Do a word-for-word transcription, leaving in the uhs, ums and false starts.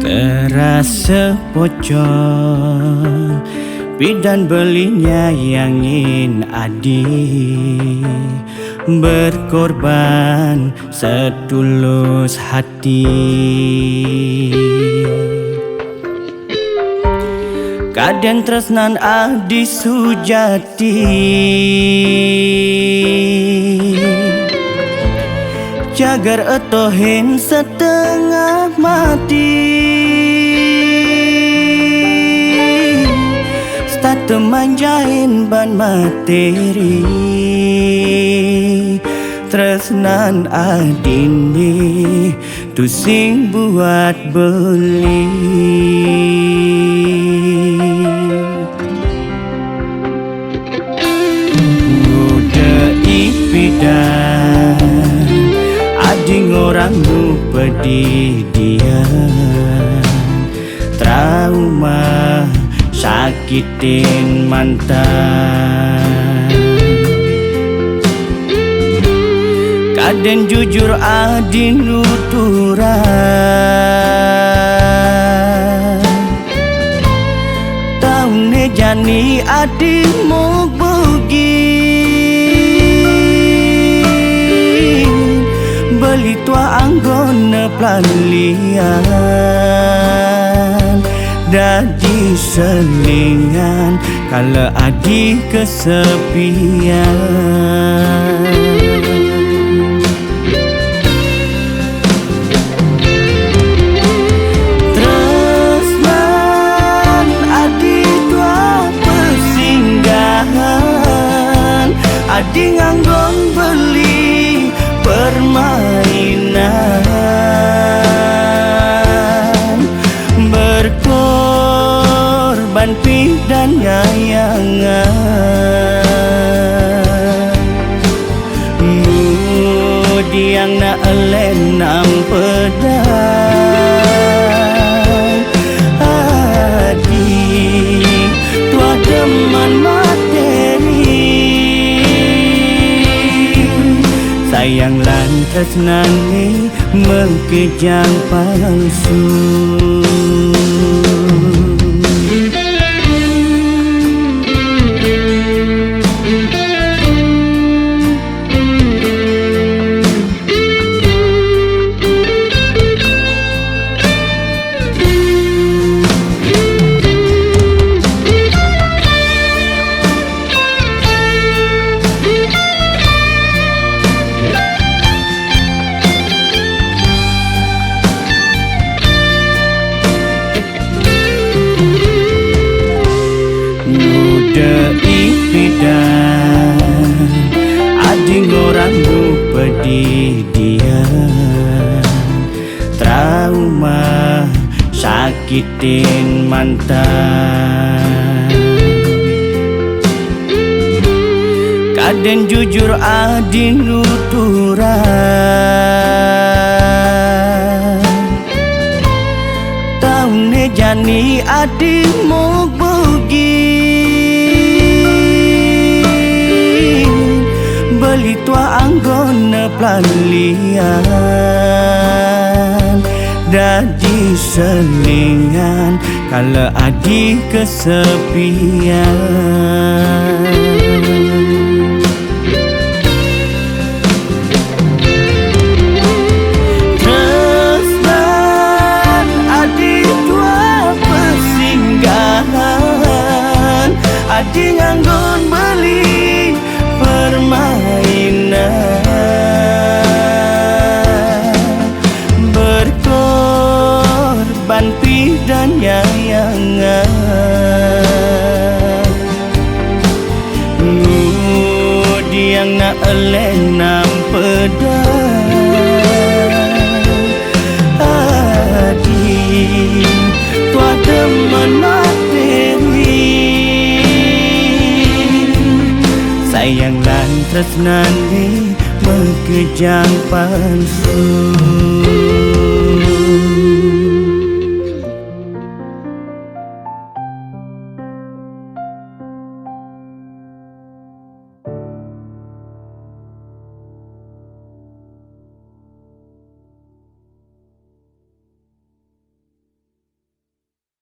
Terasa pocong, bidan beli nyayangin adi, berkorban setulus hati. Kaden tresnan adi sujati, cagar etohin setengah mati. Start manjain ban materi, tresnan adin ni tusing buat beli. Muda ipidan, ading orang nu pedidian, trauma sakitin mantan. Kaden jujur adin uturan, taune jani adin muk bugin, beli tuah anggon ne pelalian, dadi selingan kala adi kesepian. Tresnan adi tuah pesinggahan, adi nganggon beli permainan, berkorban pidan nyayangan. Mudiang na elen nam pedang, adi tuah demen materi. Sayang lantas nani mengkejang palsu. Muda ipidan, ading orang nu pedidian, trauma sakitin mantan. Kaden jujur adin uturan, taune jani adin muk bugin, beli tuah anggon ne pelalian, dadi selingan kala adi kesepian. Tresnan adi tuah pesinggahan, adi nganggon beli permainan, berkorban pidan nyayangan. Mudiang na elen nam pedang, Sayang lan tresnane makejang palsu.